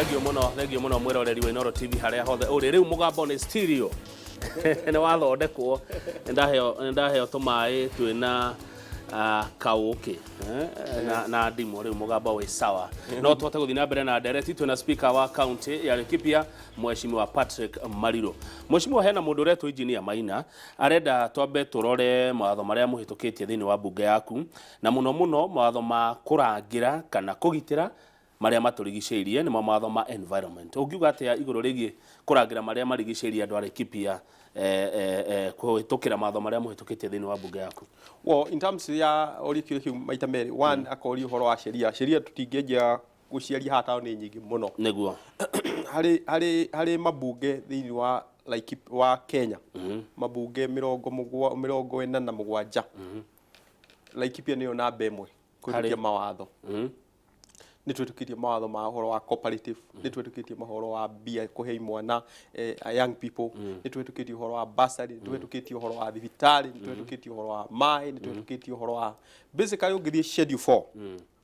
Thengiũ mũno, thengiũ mũno mwĩroreri wa Inooro TV harĩa hothe ũrĩ. Rĩu mũgambo nĩ stereo nĩ wathondekwo, nĩ ndaheo tũmaĩ twĩna kaũkĩ na ndimũ. Rĩu mũgambo wĩ sawa, no tũhote gũthiĩ na mbere na ndereti. Twĩna speaker wa county ya Laikipia, Mheshimiwa Patrick Mariru. Mheshimiwa, hena mũndũ ũretwo Engineer Maina arenda twambe tũrore mawatho marĩa mũhĩtũkĩtie thĩinĩ wa mbunge yaku, na mũno mũno mawatho ma kũrangĩra kana kũgitĩra marĩa matũrigicĩirie, nĩmo mawatho ma environment. Ũngiuga atĩa igũrũ rĩgiĩ kũrangĩra marĩa marigicĩirie andũ a Laikipia kũhĩtũkĩra mawatho marĩa mũhĩtũkĩtie thĩinĩ wa mbunge yaku? Well, in terms ya ũria kĩũria kĩu maita merĩ, one, akoria ũhoro wa sheria. Sheria tũtingĩanjia gũciaria haha tondũ nĩ nyingĩ mũno. Harĩ mabunge thĩinĩ wa like wa Kenya, mabunge 47, Laikipia nĩyo namba 1 kũhĩtũkia mawatho. Nĩ twĩtũkĩtie mawatho ma ũhoro wa cooperative, nĩ twĩtũkĩtie mahoro wa mbia kũhe imwana, young people, nĩ twĩtũkĩtie ũhoro wa bursary, nĩ twĩtũkĩtie ũhoro wa thibitarĩ, nĩ twĩtũkĩtie ũhoro wa maĩ, nĩ twĩtũkĩtie ũhoro wa basically ũngĩthiĩ schedule 4,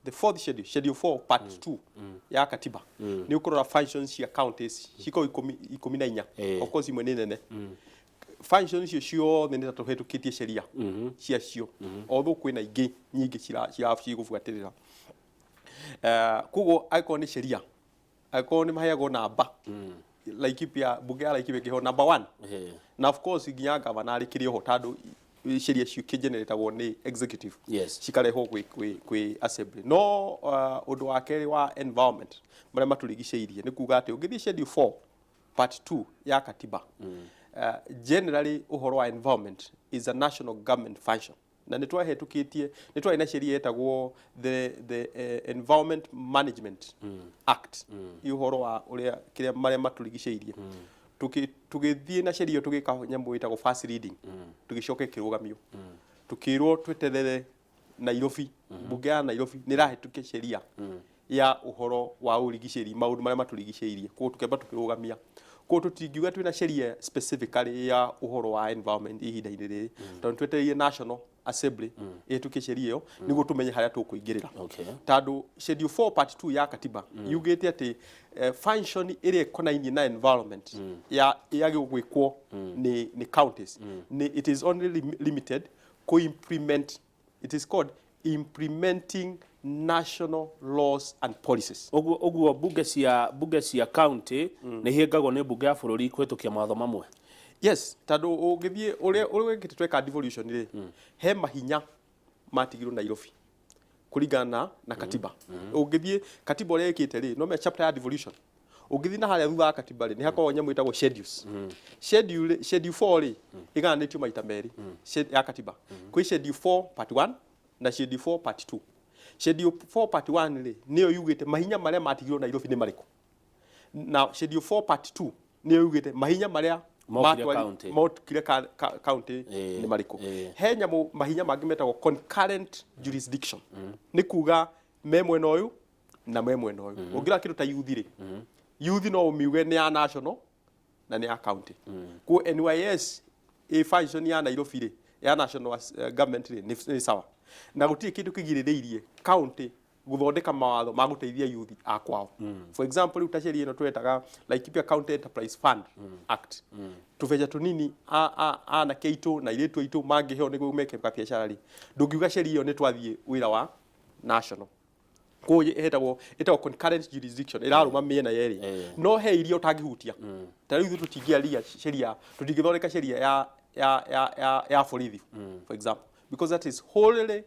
the fourth schedule, schedule 4 part 2 ya katiba, nĩ ũkũrora functions cia counties cikoragwo 14. Of course imwe nĩ nene. Function icio ciothe nĩ ta tũhĩtũkĩtie sheria ciacio, although kwĩna ingĩ nyingĩ cigũbuatĩrĩra. Koguo angĩkorwo nĩ sheria, angĩkorwo nĩ maheagwo namba, Laikipia, mbunge ya Laikipia ĩkĩheo number one. Na of course nginya gavana arĩ oho, tondũ sheria icio ikĩgeneratagwo nĩ executive, cikarehwo kwĩ assembly. No ũndũ wa kerĩ wa environment, marĩa matũrigicĩirie, nĩ kuga atĩ ũngĩthiĩ schedule 4 part 2 ya katiba, generally ũhoro wa environment is a national government function, na nĩ twahĩtũkĩtie, nĩ twarĩ na sheria yetagwo the Environment Management Act, mm. ũhoro wa ũrĩa kĩrĩa marĩa matũrigicĩirie. Tũgĩthiĩ na sheria ĩyo, tũgĩka nyamũ ĩtagwo first reading, tũgĩcoka ĩkĩrũgamio, tũkĩrwo tweterere Nairobi. Mbunge ya Nairobi nĩ ĩrahĩtũkia sheria ya ũhoro wa ũrigicĩri, maũndũ marĩa matũrigicĩirie. Koguo tũkĩamba tũkĩrũgamia. Koguo tũtingiuga twĩna sheria specifically ya ũhoro wa environment ihinda-inĩ rĩrĩ, tondũ twetereire National Assembly ĩhĩtũkie sheria ĩyo nĩguo tũmenye harĩa tũkũingĩrĩra, tondũ schedule 4 part 2 ya katiba yugĩte atĩ function ĩrĩa ĩkonainie na environment ya yagĩrĩirwo gwĩkwo nĩ counties nĩ it is only limited ku implement, it is called implementing national laws and policies. Ũguo mbunge cia county nĩ ihĩngagwo nĩ mbunge ya bũrũri kũhĩtũkia mawatho mamwe? Yes, tondũ ũngĩthiĩ ũrĩa wĩkĩte tweka devolution rĩ, he mahinya matigirwo Nairobi kũringana na katiba. Ũngĩthiĩ katiba ũrĩa ĩkĩte rĩ, no me chapter ya devolution, ũngĩthiĩ na harĩa thutha wa katiba rĩ, nĩ hakoragwo nyamũ ĩtagwo schedules. Schedule 4 rĩ, ĩgayanĩtio maita merĩ ya katiba. Kwĩ schedule 4 part 1 na schedule 4 part 2. Schedule 4 part 1 rĩ, nĩyo yugĩte mahinya marĩa matigirwo Nairobi nĩ marĩkũ, na schedule 4 part 2 nĩyo yugĩte mahinya marĩa mokire county. Mokire county nĩ marĩkũ. He nyamũ mahinya mangĩ metagwo concurrent jurisdiction, nĩ kuga me mwena ũyũ na me mwena ũyũ. Ũngĩrora kĩndũ ta youth rĩ, youth no ũmiuge nĩ ya national na nĩ ya county. Kuo NYS ĩ function ya Nairobi rĩ, ya national government rĩ, nĩ sawa, na gũtirĩ kĩndũ kĩgirĩrĩirie county gũthondeka mawatho ma gũteithia youth a kwao. For example, rĩu ta sheria ĩno twetaga Laikipia County Enterprise Fund Act, tũbeca tũnini anake aitũ na airĩtu aitũ mangĩheo nĩguo meke kabiacara rĩ, ndũngiuga sheria ĩyo nĩ twathiĩ wĩra wa national. Koguo ĩtagwo concurrent jurisdiction, ĩrarũma mĩena yerĩ. No he iria ũtangĩhutia. Ta rĩu ithuĩ tũtingĩaria sheria, tũtingĩthondeka sheria ya borithi, for example, because that is wholly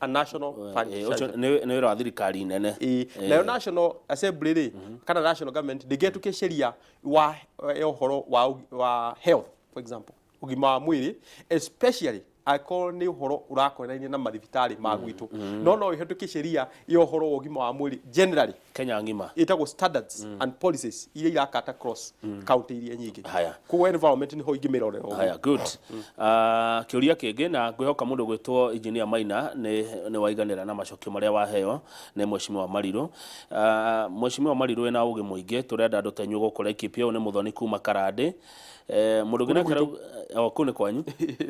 a national fund. Ũcio nĩ wĩra wa thirikari nene. Ĩĩ, nayo National Assembly rĩ, kana national government ndĩngĩhetũkia sheria wa ya ũhoro wa health, for example, ũgima wa mwĩrĩ, especially angĩkorwo nĩ ũhoro ũrakonainie na mathibitarĩ ma gwitũ. No ĩhetũkie sheria ya ũhoro wa ũgima wa mwĩrĩ generally, Kenya ng'ima. Ĩtagwo standards and policies iria irakata cross county iria nyingĩ. Haya. Koguo environment nĩho ingĩmĩrorera ũguo. Haya, good. Kĩũria kĩngĩ, na ngwĩhoka mũndũ gwĩtwo Engineer Maina nĩ waiganĩra na macokio marĩa waheo nĩ Mheshimiwa Mariru. Mheshimiwa Mariru wĩna ũgĩ mũingĩ, tũrenda andũ ta inyuĩ gũkũ Laikipia. Ũyũ nĩ Mũthoni kuma Karandĩ. Mũndũ ũngĩ nake arauga o kũu nĩ kwanyu.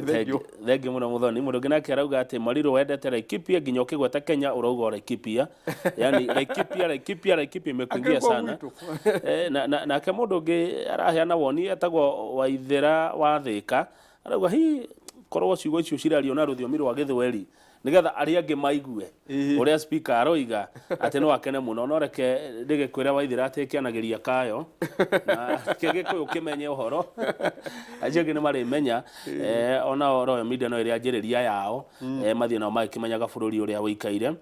Thank you. Thengiũ mũno Mũthoni. Mũndũ ũngĩ nake arauga atĩ Mariru wendete Laikipia nginya ũkĩgweta Kenya ũrauga o Laikipia, yani Laikipia, Laikipia, Laikipia imekuingia Angĩkorwo sana. gwitũ. Nake mũndũ ũngĩ araheana woni etagwo Waithĩra wa Thĩka, arauga hi korwo ciugo icio cirario na rũthiomi rwa Gĩthweri nigetha arĩa angĩ maigue ũrĩa speaker aroiga atĩ no akene mũno. No reke ndĩgĩkwĩre Waithĩra atĩ kĩanagĩria kayo na kĩgĩkũyũ kĩmenye ũhoro, acio angĩ nĩ marĩmenya. Onao Royal Media no ĩrĩanjĩrĩria yao, mathiĩ nao magĩkĩmenyaga bũrũri ũrĩa ũikaire.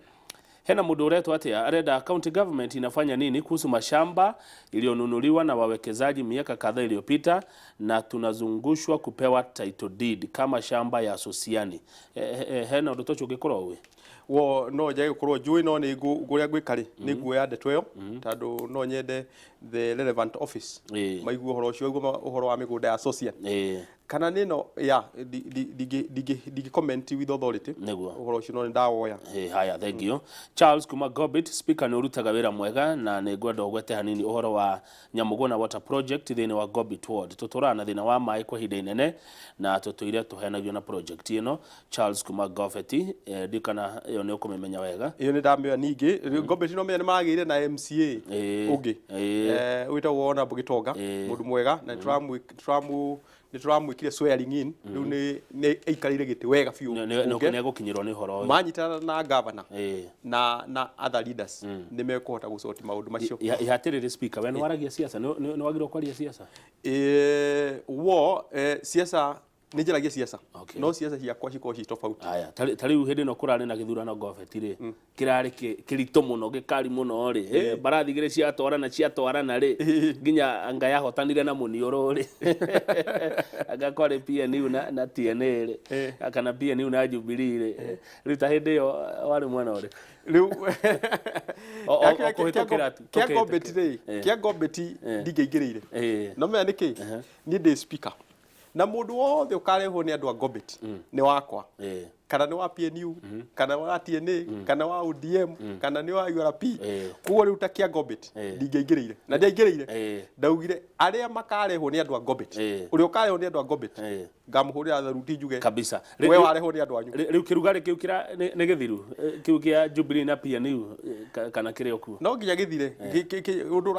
Hena mũndũ ũretwo atĩa arenda county government inafanya nini kuhusu mashamba iliyonunuliwa na wawekezaji miaka kadhaa iliyopita na tunazungushwa kupewa title deed kama shamba ya Sosiani. Hena ũndũ ta ũcio ũngĩkorwo ũĩ? Wo no njage gũkorwo njũĩ, no nĩ ngũrĩa ngwĩka rĩ, nĩ nguoya ndeto ĩyo tondũ no nyende the relevant office maigue ũhoro ũcio, aigue ũhoro wa mĩgũnda ya Sosian kana nĩ no ya ndingĩ comment with authority ũhoro ũcio, no nĩ ndawoya. Haya, thank you. Charles kuma Gobit, speaker nĩ ũrutaga wĩra mwega na nĩ ngwenda ũgwete hanini ũhoro wa Nyamũgũna Water Project thĩinĩ wa Gobit Ward. Tũtũraga na thĩna wa maĩ kwa ihinda inene na tũtũire tũhenagio na project ĩno. Charles kuma Gobet, ndikana ĩyo nĩ ũkũmĩmenya wega. Ĩyo nĩ ndamĩoya. Ningĩ Gobet no menya nĩ maragĩire na MCA ũngĩ wĩtagwo Honorable Gĩtonga, mũndũ mwega, na nĩ tũramwĩkire swearing in. Rĩu nĩ aikarĩire gĩtĩ wega biũ bunge. Nĩ egũkinyĩrwo nĩ ũhoro ũyũ. Manyitana na governor na other leaders nĩ mekũhota gũsort maũndũ macio. Ihatĩrĩrĩ speaker, we nĩ waragia siasa, nĩ wagĩrĩirwo kwaria siasa? Wo siasa nĩ njaragia siasa, no siasa ciakwa cikoragwo ci tofauti. Haya, ta rĩu hĩndĩ ĩno kũrarĩ na gĩthurano Gobet rĩ, kĩrarĩ kĩritũ mũno, gĩkari mũno rĩ, mbarathi igĩrĩ ciatwarana ciatwarana rĩ, nginya anga yahotanire na mũniũrũ rĩ, anga kwarĩ PNU na TNA rĩ, kana PNU na Jubilee rĩ. Rĩu ta hĩndĩ ĩyo warĩ mwena ũrĩkũ? Rĩu O kũhĩtũkĩra tu, kĩa tũkĩhĩtũkĩra. Gobet rĩ, kĩa Gobet ndingĩingĩrĩire. No menya nĩkĩ niĩ ndĩ speaker na mũndũ wothe ũkarehwo nĩ andũ a Gobet nĩ wakwa, kana nĩ wa PNU, kana wa TNA, kana wa ODM, kana nĩ wa URP. Koguo rĩu ta kĩa Gobet ndingĩingĩrĩire na ndiaingĩrĩire. Ndaugire arĩa makarehwo nĩ andũ a Gobet, ũrĩa ũkarehwo nĩ andũ a Gobet, ngamũhũrĩra tharuti njuge we warehwo nĩ andũ anyu. Rĩu kĩrugarĩ kĩu kĩra nĩ gĩthiru, kĩu kĩa Jubilee na PNU, kana kĩrĩ o kuo? No nginya gĩthire. Ũndũ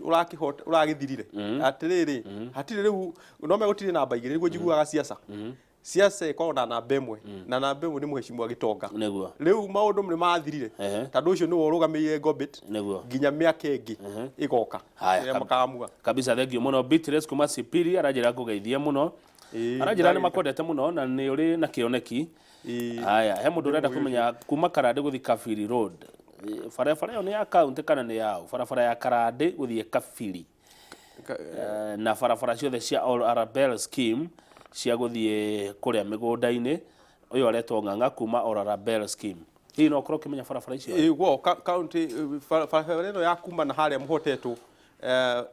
ũrakĩhota ũragĩthirire atĩrĩrĩ, hatirĩ rĩu no megũtirĩ namba igĩrĩ nĩguo njiguaga siasa. Siasa ĩkoragwo na namba ĩmwe, na namba ĩmwe nĩ mũheshimiwa Gĩtonga. Rĩu maũndũ nĩ mathirire tondũ ũcio nĩwe ũrũgamĩrĩire Gobet nginya mĩaka ĩngĩ ĩgoka Haya, ĩrĩa makamua. Kabisa, thank you mũno. Beatrice kuma Sipiri aranjĩra ngũgeithie mũno. Aranjĩra nĩ makwendete mũno na nĩ ũrĩ na kĩoneki. Haya, he mũndũ ũrenda kũmenya kuma Karandĩ gũthiĩ Kabiri Road. Barabara ĩyo nĩ ya county kana nĩ yaũ? Barabara ya Karandĩ gũthiĩ Kabiri. Na barabara ciothe cia All Arabel scheme cia gũthiĩ kũrĩa mĩgũnda-inĩ. Ũyũ aretwo Ng'ang'a kuma All Arabel scheme. Hihi no ũkorwo ũkĩmenya barabara icio? Guo county barabara ĩno ya kuma na harĩa mũhotetwo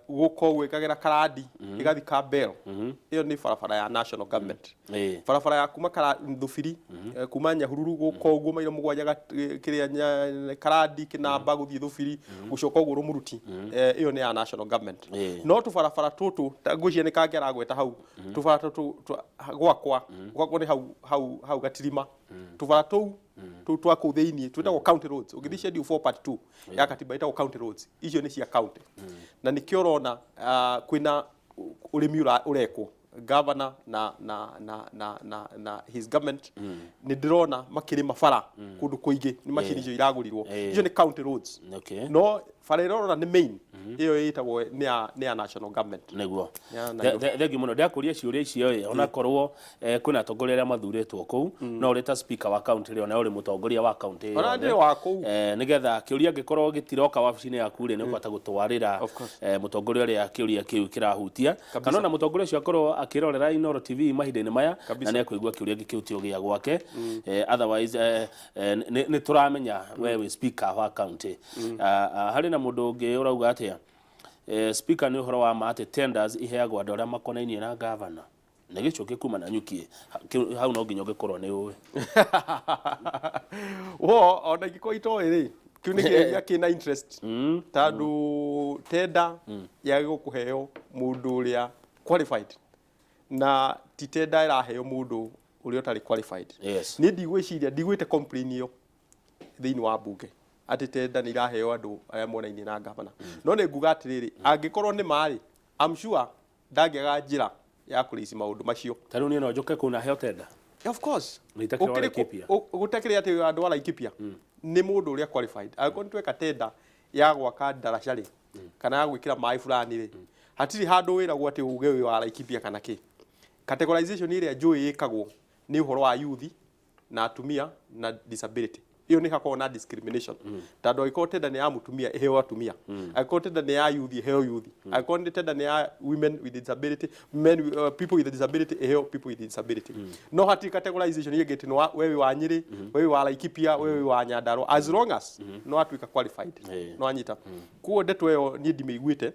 gũka ũguo ĩkagera Karandi ĩgathi Kabel, ĩyo nĩ barabara ya national government. Barabara ya kuma Thubiri, kuma Nyahururu gũka ũguo mairo mũgwanja kĩrĩa Karandi Kĩnamba gũthiĩ Thubiri gũcoka ũguo Rũmuruti, ĩyo nĩ ya national government. No tũbarabara tũtũ ta ngwĩciria nĩ kangĩ aragweta hau, tũbara tũtũ gwakwa nĩ hau hau hau gatirima, tũbara tũu twa kũu thĩiniĩ twĩtagwo county roads. Ũngĩthiĩ schedule 4 part 2 ya katiba, ĩtagwo county roads. Icio nĩ cia county na nĩkĩo ũrona kwĩna ũrĩmi ũrekwo governor na his government. Nĩ ndĩrona makĩrĩma bara kũndũ kũingĩ, nĩ macini icio iragũrirwo. Icio nĩ county roads. No bara ĩrĩa ũrona nĩ main, ĩyo ĩtagwo nĩ ya national government. Ya Nairobi. Thengiũ mũno. Ndakũria ciũria icio ĩ onakorwo kwĩna atongoria arĩa mathurĩtwo kũu, no ũrĩ ta speaker wa county rĩ, ona ũrĩ mũtongoria wa county Ona yothe. ndĩrĩ wa kũu. Nĩgetha kĩũria angĩkorwo gĩtiroka wabici-inĩ yaku rĩ, nĩ ũkũhota gũtwarĩra Of course. Mũtongoria ũrĩa kĩũria kĩu kĩrahutia, kana ona mũtongoria ũcio akorwo akĩrorera Inooro TV mahinda-inĩ maya na nĩ ekũigua kĩũria kĩu tio gĩa gwake. Otherwise nĩ tũramenya we wĩ speaker wa county. Harĩ na mũndũ ũngĩ ũrauga atĩa, speaker, nĩ ũhoro wa ma atĩ tenders iheagwo andũ arĩa makonainie na governor? Nĩ gĩcoke kuma na nyuki hau, no nginya ũngĩkorwo nĩ ũĩ. Wo ona ingĩkorwo itoĩ rĩ, kĩu nĩ kĩũria kĩna interest tondũ tender yagĩrĩirwo kũheo mũndũ ũrĩa qualified. Na ti tender ĩraheo mũndũ ũrĩa ũtarĩ qualified. Niĩ ndigwĩciria, ndigwĩte complain ĩyo thĩinĩ wa mbunge atĩ tender nĩ iraheo andũ arĩa monainie na gavana. No nĩ nguga atĩrĩrĩ, angĩkorwo nĩ marĩ, I'm sure ndangĩaga njĩra ya kũrĩci maũndũ macio. Ta rĩu niĩ no njũke kũu na heo tender? Of course. Na itakĩrĩ wa Laikipia. Gũtakĩrĩ atĩ andũ a Laikipia, nĩ mũndũ ũrĩa qualified. Angĩkorwo nĩ tweka tender ya gwaka ndaraca rĩ, kana ya gwĩkĩra maĩ fulani rĩ, hatirĩ handũ wĩragwo atĩ uge wĩ wa Laikipia kana kĩ. Categorization ĩrĩa njũĩ ĩkagwo nĩ ũhoro wa youth na atumia na disability. Ĩyo nĩ hakoragwo na discrimination, tondũ angĩkorwo tender nĩ ya mũtumia, ĩheo atumia; angĩkorwo tender nĩ ya youth, ĩheo youth; angĩkorwo nĩ tender nĩ ya women with disability, men, people with disability, ĩheo people with disability. No hatirĩ categorization ĩngĩ atĩ we wĩ wa Nyĩrĩ, we wĩ wa Laikipia, we wĩ wa Nyandarua, as long as no atuĩka qualified. No anyita. Koguo ndeto ĩyo niĩ ndimĩiguĩte,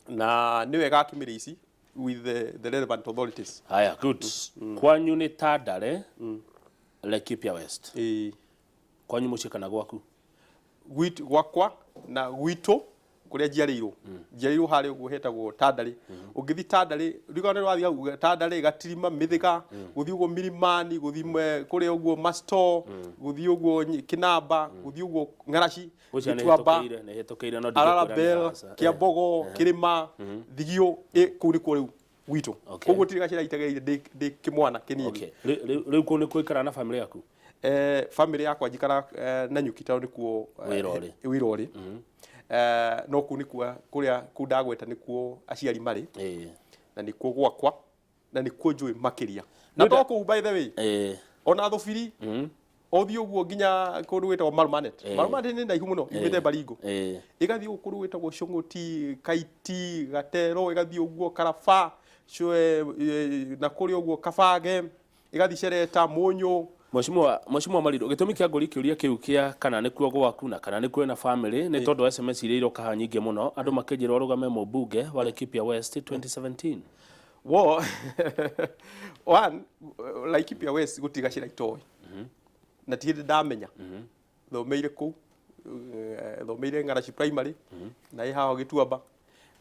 na nĩ wega akĩmĩrĩici with the relevant authorities. Haya, good. Kwanyu nĩ Tandare, Laikipia West? Ĩĩ. Kwanyu mũciĩ kana gwaku? Gwakwa na gwitũ kũrĩa njiarĩirwo, njiarĩirwo harĩa ũguo hetagwo Tandare. Ũngĩthiĩ Tandare, rĩu nĩ wathiĩ hau Tandare, Gatirima, Mĩthĩga, gũthiĩ ũguo Milimani, gũthiĩ kũrĩa ũguo Masto, gũthiĩ ũguo Kĩnamba, gũthiĩ ũguo Ng'araci, Gũcia nĩ Gĩtuamba, hĩtũkĩire, nĩ hĩtũkĩire, no ndingĩkwĩra nĩ Ararabel, haraca. Kĩambogo, Kĩrĩma, Thigio, kũu nĩkuo rĩu gwitũ. Koguo tirĩ gacĩra itegereire ndĩ kĩmwana kĩnini. Okay. Rĩu kũu nĩ kũikara na family yaku? Family yakwa njikara Nanyuki tondũ nĩkuo Wĩra ũrĩ. Wĩra ũrĩ. No kũu nĩkuo kũrĩa kũu ndagweta nĩkuo aciari marĩ, na nĩkuo gwakwa, na nĩkuo njũĩ makĩria. Na to kũu, by the way, ona Thũbiri, ũthiĩ ũguo nginya kũndũ gwĩtagwo Marumanet. Marumanet nĩ ndaihu mũno yumĩte Baringo, ĩgathiĩ ũguo kũndũ gwĩtagwo Cũng'ũti, Kaiti, Gatero, ĩgathiĩ ũguo Karaba, na kũrĩa ũguo Kabage, ĩgathiĩ Cereta, Mũnyũ. Mheshimiwa Marindo, gĩtũmi kĩa ngũri kĩũria kĩu kĩa kana nĩkuo gwaku na kana nĩkuo na family nĩ tondũ SMS iria iroka haha nyingĩ mũno, andũ makĩnjĩra ũrũgame mũmbunge wa Laikipia West 2017. Wo one, Laikipia West gũtirĩ gacĩra itoĩ na ti hĩndĩ ndamenya. Thomeire kũu, thomeire Ng'araci Primary na ĩ haha Gĩtuamba,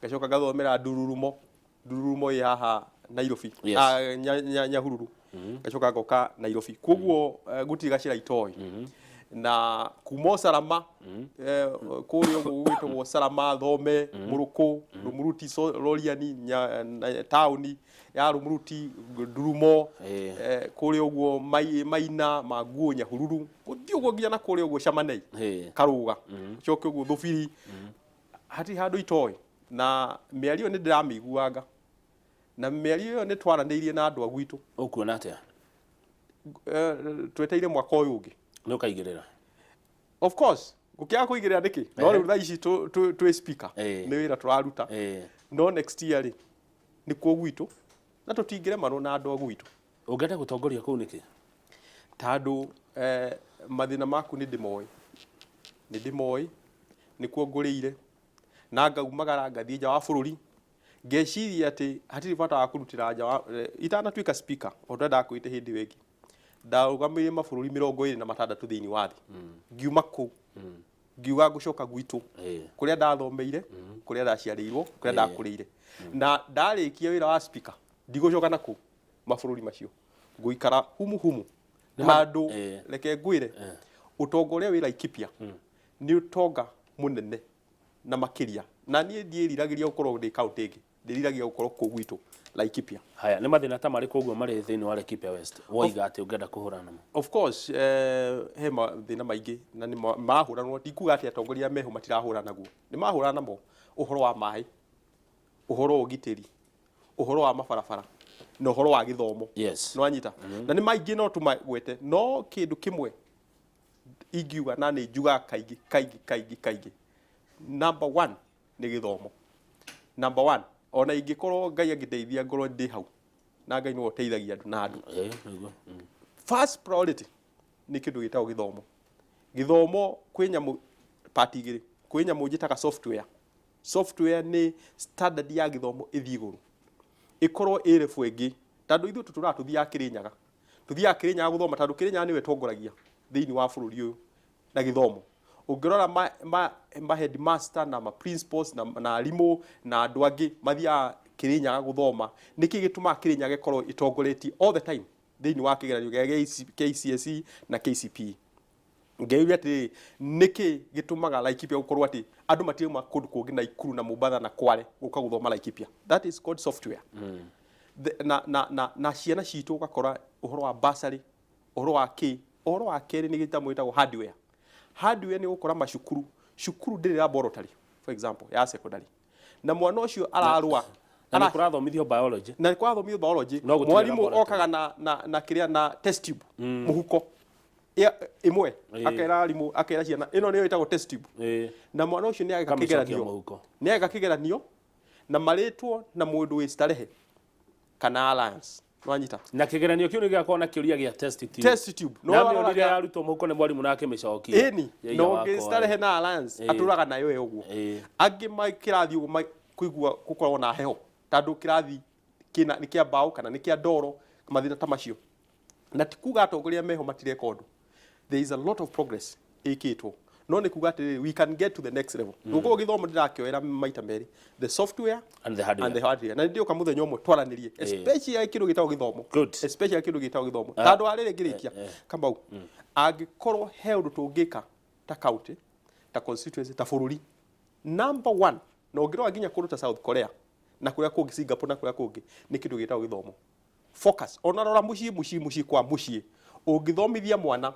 ngacoka ngathomera Ndururumo. Ndururumo ĩ haha Nairobi. Ah, Nyahururu, ngacoka ngoka Nairobi. Koguo gũtirĩ gacĩra itoĩ, na kuma Salama, kũrĩa ũguo gwĩtagwo Salama, Thome, Mũrũkũ, Rũmuruti, Roriani, taũni ya Rũmuruti, Ndurumo, kũrĩa ũguo Maina, Manguo, Nyahururu, gũthiĩ ũguo nginya na kũrĩa ũguo Camanei, Karũga, coke ũguo Thũbiri, hatirĩ handũ itoĩ. Na mĩario ĩyo nĩ ndĩramĩiguanga, na mĩario ĩyo nĩ twaranĩirie na andũ a gwitũ. Ũkuona atĩa? Tweteire mwaka ũyũ ũngĩ. Nĩ ũkaigĩrĩra? Of course, gũkĩaga kũigĩrĩra nĩkĩ? No rĩu thaa ici twĩ speaker, nĩ wĩra tũraruta. No next year rĩ, nĩkuo gwitũ na tũtingĩremanwo na andũ a gwitũ. Ũngĩenda gũtongoria kũu nĩkĩ? Tondũ mathĩna maku nĩ ndĩmoĩ, nĩ ndĩmoĩ, nĩkuo ngũrĩire na ngaumagara ngathiĩ nja wa bũrũri, ngeciria atĩ hatirĩ bata wa kũrutĩra nja wa itanatuĩka speaker. O ũrĩa ndakwĩrĩte hĩndĩ ĩyo ĩngĩ, ndarũgamĩrĩire mabũrũri 26 thĩinĩ wa thĩ. Ngiuma kũu ngiuga ngũcoka gwitũ, kũrĩa ndathomeire, kũrĩa ndaciarĩirwo, kũrĩa ndakũrĩire. Na ndarĩkia wĩra wa speaker, ndigũcoka na kũu mabũrũri macio, ngũikara humu humu, tondũ reke ngwĩre, ũtonga ũrĩa wĩ Laikipia nĩ ũtonga mũnene na makĩria, na niĩ ndiĩriragĩria gũkorwo ndĩ kaũntĩ ĩngĩ, ndĩriragĩria gũkorwo kũu gwitũ Laikipia. Haya, nĩ mathĩna ta marĩkũ ũguo marĩ thĩinĩ wa Laikipia West woiga atĩ ũngĩenda kũhũrana namo? Of course, he mathĩna maingĩ na nĩ marahũranwo. Ndikuga atĩ atongoria meho matirahũrana naguo, nĩ marahũrana namo: ũhoro wa maĩ, ũhoro wa ũgitĩri, ũhoro wa mabarabara na ũhoro wa gĩthomo. Nĩ wanyita? Na nĩ maingĩ, no tũmagwete, no kĩndũ kĩmwe ingiuga, na nĩ njugaga kaingĩ kaingĩ kaingĩ kaingĩ, number one nĩ gĩthomo. Number one, ona ingĩkorwo Ngai angĩndeithia ngorwo ndĩ hau, na Ngai nĩwe ũteithagia andũ na andũ, Nĩguo. First priority nĩ kĩndũ gĩtagwo gĩthomo. Gĩthomo kwĩ nyamũ part igĩrĩ. Kwĩ nyamũ njĩtaga software. Software nĩ standard ya gĩthomo ĩthiĩ igũrũ, ĩkorwo ĩ level ĩngĩ, tondũ ithuĩ tũtũraga tũthiaga Kĩrĩnyaga, tũthiaga Kĩrĩnyaga gũthoma, tondũ Kĩrĩnyaga nĩwe ĩtongoragia thĩinĩ wa bũrũri ũyũ na gĩthomo. Ũngĩrora ma headmaster na ma principals na arimũ na andũ angĩ mathiaga Kirinyaga gũthoma? Nĩkĩ gĩtũmaga Kirinyaga ĩkorwo ĩtongoretie all the time thĩinĩ wa kĩgeranio gĩa KCSE na KCPE? Ngeyũria atĩrĩrĩ, nĩkĩ gĩtũmaga Laikipia gũkorwo atĩ andũ matirauma kũndũ kũngĩ, Naikuru na Mombatha na Kwale, gũka gũthoma Laikipia? That is called software. Na ciana citũ ũgakora ũhoro wa bursary, ũhoro wa kĩ, ũhoro wa kerĩ nĩ gĩtamũ gĩtagwo hardware. Hardware nĩ ũgũkora macukuru, cukuru ndĩrĩ laboratory, for example, ya secondary, na mwana ũcio ararũa. Na nĩ kũrathomithio biology. Na nĩ kũrathomithio biology. No gũtirĩ mwarimũ laboratory. Okaga na kĩrĩa, na test tube mũhuko ĩmwe, akera arimũ, akera ciana ĩno nĩyo ĩtagwo test tube, na mwana ũcio nĩ ageka Kamĩcokia kĩgeranio mũhuko. Nĩ ageka kĩgeranio na marĩtwo na mũndũ wĩ Starehe kana Alliance, nwanyita? Na kĩgeranio kĩu nĩ gĩgakorwo na kĩũria gĩa test tube. Test tube. No amĩonire yarutwo mũhuko nĩ mwarimũ na akĩmĩcokia. Ĩni. Yaiya Na wakwa. ũngĩ Starehe na Alliance atũraga nayo ĩ ũguo. Angĩ kĩrathi ũguo kũigua gũkoragwo na heho tondũ kĩrathi kĩna nĩ kĩa mbaũ kana nĩ kĩa ndoro, mathĩna ta macio. Na ti kuga atongoria meho matireka ũndũ, there is a lot of progress ĩkĩtwo, no nĩ kuga atĩrĩrĩ, we can get to the next level. Gũkorwo gĩthomo ndĩrakĩoera maita merĩ, the software and the hardware. And the hardware. Na nĩndĩũka mũthenya ũmwe twaranĩrie, especially kĩndũ gĩtagwo gĩthomo. Especially kĩndũ gĩtagwo gĩthomo, tondũ wa rĩrĩ ngĩrĩkia, Kamau, angĩkorwo he ũndũ tũngĩka ta county, ta constituency, ta bũrũri, number one, na ũngĩrora nginya kũndũ ta South Korea na kũrĩa kũngĩ, Singapore na kũrĩa kũngĩ, nĩ kĩndũ gĩtagwo gĩthomo. Focus ona rora mũciĩ, mũciĩ, mũciĩ kwa mũciĩ, ũngĩthomithia mwana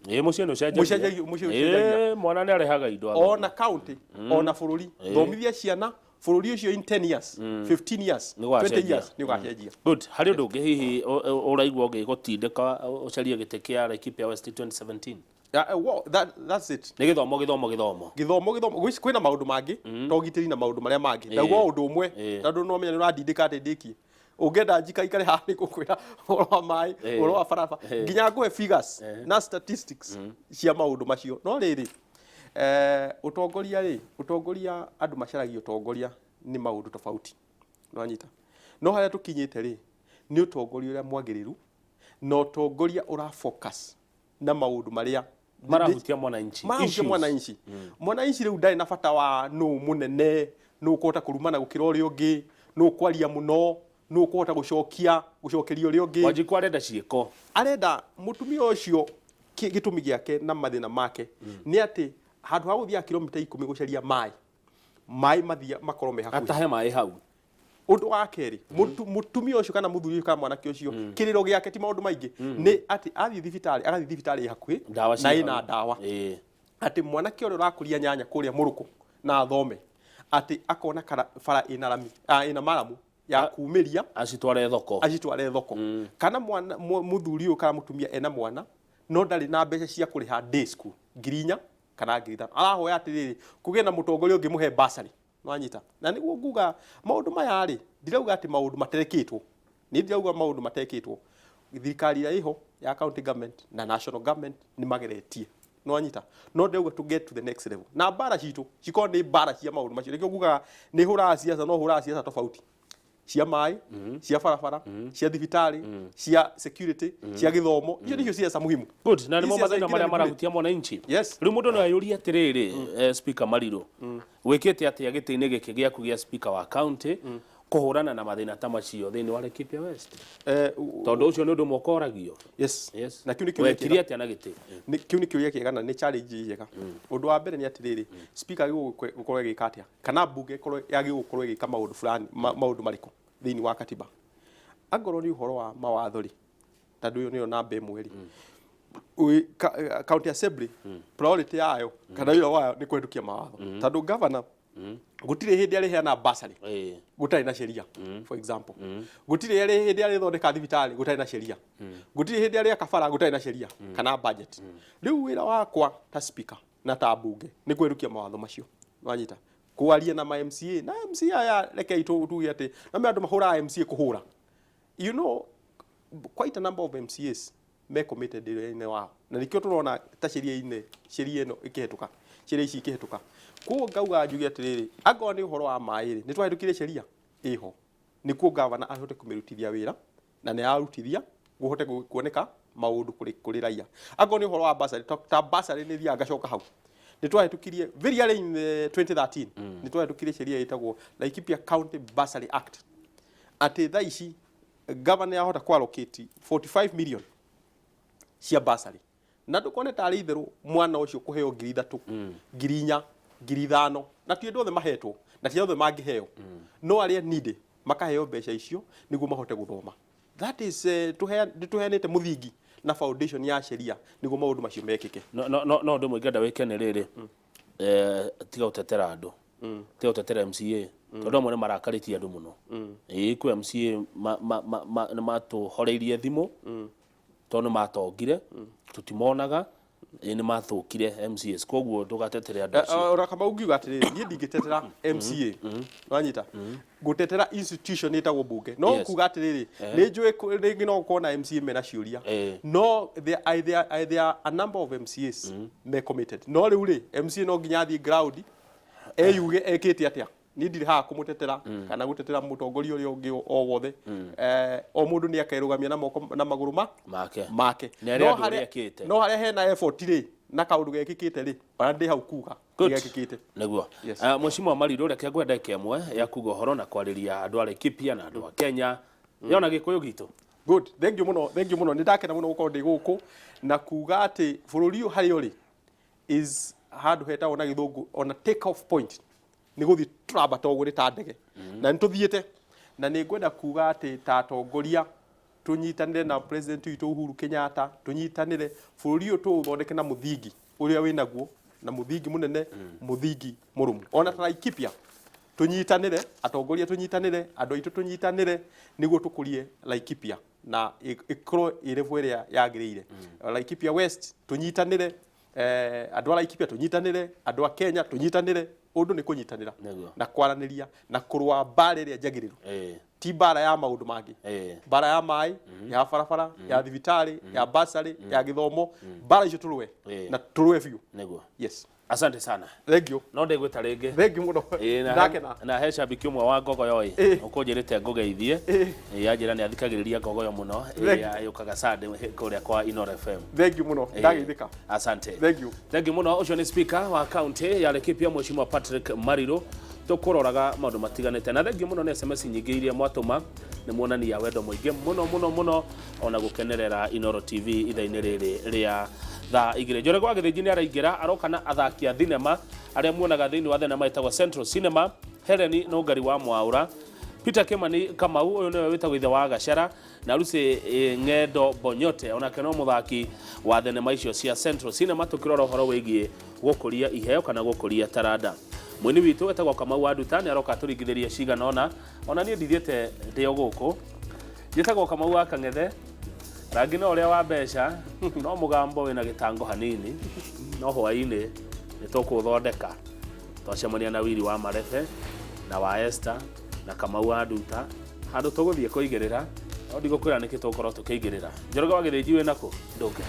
Ĩ, mũciĩ nĩ ũcenjagia. Mũciĩ ũcenjagia. Ĩ, mwana nĩ arehaga indo athome. Ona county, ona bũrũri, thomithia ciana, bũrũri ũcio in 10 years, 15 years, Nĩ ũgacenjia. 20 years nĩ ũgacenjia. Good. Harĩ ũndũ ũngĩ hihi ũraigua ũngĩgũtindĩka ũcarie gĩtĩ kĩa Laikipia West 2017? Yeah, well, that's it. Nĩ gĩthomo, gĩthomo, gĩthomo. Gĩthomo, gĩthomo. Kwĩna maũndũ mangĩ ta ũgitĩri na maũndũ marĩa mangĩ. Ndauga o ũndũ ũmwe tondũ no menya nĩ ũrandindĩka atĩ ndĩkie. Ũngĩenda njika ikare haha nĩ ngũkwĩra ũhoro wa maĩ, ũhoro wa barabara, nginya ngũhe figures na statistics cia maũndũ macio. No rĩrĩ, ũtongoria rĩ, ũtongoria, andũ macaragia ũtongoria nĩ maũndũ tofauti, nĩwanyita? No harĩa tũkinyĩte rĩ, nĩ ũtongoria ũrĩa mwagĩrĩru na ũtongoria ũra focus na maũndũ marĩa marahutia mwananchi. Marahutia Issues. Mwananchi, mwananchi rĩu ndarĩ na bata wa nũ mũnene, nũ ũkũhota kũrumana gũkĩra ũrĩa ũngĩ, nũ ũkwaria mũno, nũ ũkũhota gũcokia gũcokeria ũrĩa ũngĩ. Wanjikũ arenda ciĩko. Arenda mũtumia ũcio, gĩtũmi gĩake na mathĩna make nĩ atĩ handũ ha gũthiaga kilomita 10 gũcaria maĩ, maĩ mathia makorwo me hakuhĩ. Atahe maĩ hau. Ũndũ wa kerĩ, mũtumia ũcio kana mũthuri ũcio kana mwanake ũcio, kĩrĩro gĩake ti maũndũ maingĩ, nĩ atĩ athiĩ thibitarĩ, agathiĩ thibitarĩ ĩ hakuhĩ ndawa na ciĩ ĩna hau. Ndawa. Atĩ mwanake ũrĩa ũrakũria nyanya kũrĩa mũrũkũ na athome, atĩ akona bara ĩna rami, ĩna maramu ya kumĩria acitware thoko. Acitware thoko. Kana mwana mũthuri ũyũ kana mũtumia ena mwana no ndarĩ na mbeca cia kũrĩha day school, 4,000 kana 5,000, arahoya atĩrĩrĩ, kũgĩe na mũtongoria ũngĩmũhe bursary, nwanyita? Na nĩguo nguga maũndũ maya rĩ, ndirauga atĩ maũndũ materekĩtwo, nĩ ndirauga maũndũ matekĩtwo. Thirikari ĩrĩa ĩho ya county government na national government nĩ mageretie, nwanyita? No ndĩrauga to get to the next level, na mbara citũ cikorwo nĩ mbara cia maũndũ macio. Nĩkĩo ngugaga nĩ hũraga siasa, no hũraga siasa tofauti, cia maĩ, cia barabara, cia thibitarĩ, cia security, cia gĩthomo. Icio nĩcio siasa muhimu. Good. Na nĩmo Ici mathĩna ciaca marĩa ingĩ marahutia mwananchi. Yes. Rĩu mũndũ no ayũrie atĩrĩrĩ, Speaker Mariru, wĩkĩte atĩa gĩtĩ-inĩ gĩkĩ gĩaku gĩa speaker wa county kũhũrana na mathĩna ta macio thĩinĩ wa Laikipia West? Tondũ ũcio nĩ ũndũ ũmwe ũkoragio. Yes. Yes. Na kĩu nĩ kĩũria wekire kĩega. Atĩa na gĩtĩ? Kĩu nĩ kĩũria kĩega na nĩ challenge njega. Ũndũ wa mbere nĩ atĩrĩrĩ, speaker agĩrĩirwo gũkorwo ĩgĩka atĩa, kana mbunge ĩkorwo yagĩrĩirwo gũkorwo ĩgĩka maũndũ fulani, maũndũ marĩkũ thĩinĩ wa katiba? Angorwo nĩ ũhoro wa mawatho rĩ, tondũ ĩyo nĩyo namba ĩmwe rĩ, county assembly priority yayo kana wĩra wayo nĩ kũhetũkia mawatho, tondũ governor gũtirĩ hĩndĩ arĩheana bursary gũtarĩ na sheria. For example, gũtirĩ hĩndĩ arĩthondeka thibitarĩ gũtarĩ na sheria, gũtirĩ hĩndĩ arĩaka bara gũtarĩ na sheria kana budget. Rĩu wĩra wakwa ta speaker na ta mbunge nĩ kũhetũkia mawatho macio, wanyita? Kwaria na ma MCA na MCA aya, rekei tuge atĩ na me andũ mahũraga MCA kũhũra. Quite a number of MCAs me committed wĩra-inĩ wao, na nĩkĩo tũrona ta sheria-inĩ, sheria ĩno ĩkĩhetũka, sheria ici ikĩhetũka. Koguo ngauga njuge atĩrĩrĩ, angorwo nĩ ũhoro wa maĩ rĩ, nĩ twahĩtũkire sheria ĩho nĩkuo gavana ahote kũmĩrutithia wĩra, na nĩ ararutithia kũhote kuoneka maũndũ kũrĩ raia. Angorwo nĩ ũhoro wa bursary, ta bursary nĩ thiaga ngacoka hau, nĩ twahĩtũkirie very early in the 2013, nĩ twahĩtũkirie sheria ĩtagwo Laikipia County Bursary Act. Atĩ thaa ici governor yahota kũ allocate 45 million cia bursary, na ndũkone tarĩ itherũ mwana ũcio kũheo 3,000, 4,000, 5,000, na ti andũ othe mahetwo na ti othe mangĩheo, no arĩa needy makaheo mbeca icio nĩguo mahote gũthoma. That is nĩtũheanĩte mũthingi na foundation ya sheria nĩguo maũndũ macio mekĩke. No no no no ũndũ ũmwe ingĩenda wĩke nĩ rĩrĩ, tiga gũtetera andũ, tiga gũtetera MCA, tondũ amwe nĩ marakarĩtie andũ mũno. Ĩĩ, kwĩ MCA nĩ matũhoreirie thimũ tondũ nĩ matongire, tũtimonaga. Ĩĩ, nĩ mathũkire MCAs, koguo ndũgatetere andũ acio. Ona kama ungiuga atĩrĩrĩ, niĩ ndingĩtetera MCA, wanyita gũtetera institution ĩtagwo bunge, no kuga atĩrĩrĩ, nĩ njũĩ rĩngĩ no gũkorwo na MCA mena ciũria, no there are a number of MCAs me committed. No rĩu rĩ, MCA no nginya athiĩ ground eyuge ekĩte atĩa. Niĩ ndirĩ haha kũmũtetera kana gũtetera mũtongoria ũrĩa ũngĩ o wothe. O mũndũ nĩ akerũgamia na moko na magũrũ ma make make. Nĩ arĩa andũ ũrĩa ekĩte. No harĩa hena effort rĩ, na kaũndũ gekĩkĩte rĩ, ona ndĩ hau kuga Good. gekĩkĩte. Nĩguo. Yes. Mheshimiwa Mariru, reke ngwenda ndagĩka ĩmwe ya kuga ũhoro na kwarĩria andũ a Laikipia na andũ a Kenya yona gĩkũyũ gitũ. Good, thank you mũno, thank you mũno. Nĩ ndakena mũno gũkorwo ndĩ gũkũ na kuga atĩ bũrũri ũyũ harĩa ũrĩ is handũ hetagwo na gĩthũngũ ona take off point, nĩ gũthiĩ tũrambata ũguo nĩ ta ndege na nĩ tũthiĩte, na nĩ ngwenda kuga atĩ ta atongoria tũnyitanĩre na president witũ Uhuru Kenyatta, tũnyitanĩre bũrũri ũyũ tũũthondeke na mũthingi ũrĩa wĩ naguo, na mũthingi mũnene, mũthingi mũrũmu. Ona ta Laikipia tũnyitanĩre, atongoria tũnyitanĩre, andũ aitũ tũnyitanĩre nĩguo tũkũrie Laikipia na ĩkorwo ĩ level ĩrĩa yagĩrĩire. Laikipia West tũnyitanĩre, andũ a Laikipia tũnyitanĩre, andũ a Kenya tũnyitanĩre. Ũndũ nĩ kũnyitanĩra na kwaranĩria na kũrũa mbara ĩrĩa njagĩrĩru, ti mbara ya maũndũ mangĩ, mbara ya maĩ, ya barabara, ya thibitarĩ, ya basarĩ, ya gĩthomo. Mbara icio tũrũe na tũrũe biũ. Yes. Asante sana. Thank you. No ndĩgwĩta rĩngĩ. Thank you mũno. Ĩĩ, na Ndakena. Na he shabiki ũmwe wa Ngogoyo ĩ ũkũnjĩrĩte ngũgeithie. Ĩĩ, anjĩra nĩ athikagĩrĩria Ngogoyo mũno ĩrĩa yũkaga Sunday kũrĩa kwa Inoro FM. Thank you mũno, ndageithĩka. Asante. Thank you. Thank you mũno. Ũcio nĩ speaker wa county ya Laikipia, Mheshimiwa Patrick Mariru, tũkũroraga maũndũ matiganĩte. Na thank you mũno nĩ SMS nyingĩ iria mwatũma, nĩ muonania wendo mũingĩ mũno mũno mũno ona gũkenerera Inoro TV ithaa-inĩ rĩrĩ rĩa thaa 2. Njoroge wa Gĩthĩnji nĩ araingĩra, aroka na athaki a thinema arĩa muonaga thĩinĩ wa thenema ĩtagwo Central Cinema: Helen Nũngari wa Mwaũra, Peter Kimani Kamau, ũyũ nĩwe wĩtagwo ithe wa Gacera, na Lucy Ng'endo Bonyote, onake no mũthaki wa thenema icio cia Central Cinema, tũkĩrora ũhoro wĩgiĩ gũkũria iheo kana gũkũria taranda. Mũini witũ etagwo Kamau wa Nduta nĩ aroka atũringithĩrie cigana ona. Ona niĩ ndithiĩte ndĩ o gũkũ, njĩtagwo Kamau wa Kang'ethe, rangi no ũrĩa wa mbeca, no mũgambo wĩna gĩtango hanini, no hwaĩ-inĩ nĩ tũkũthondeka twacemania na Wiri wa Marebe na wa Esther na Kamau wa Nduta handũ tũgũthiĩ kũigĩrĩra, no ndigũkwĩra nĩkĩ tũgũkorwo tũkĩigĩrĩra. Njoroge wa Gĩthĩnji, wĩ nakũ ndũnge.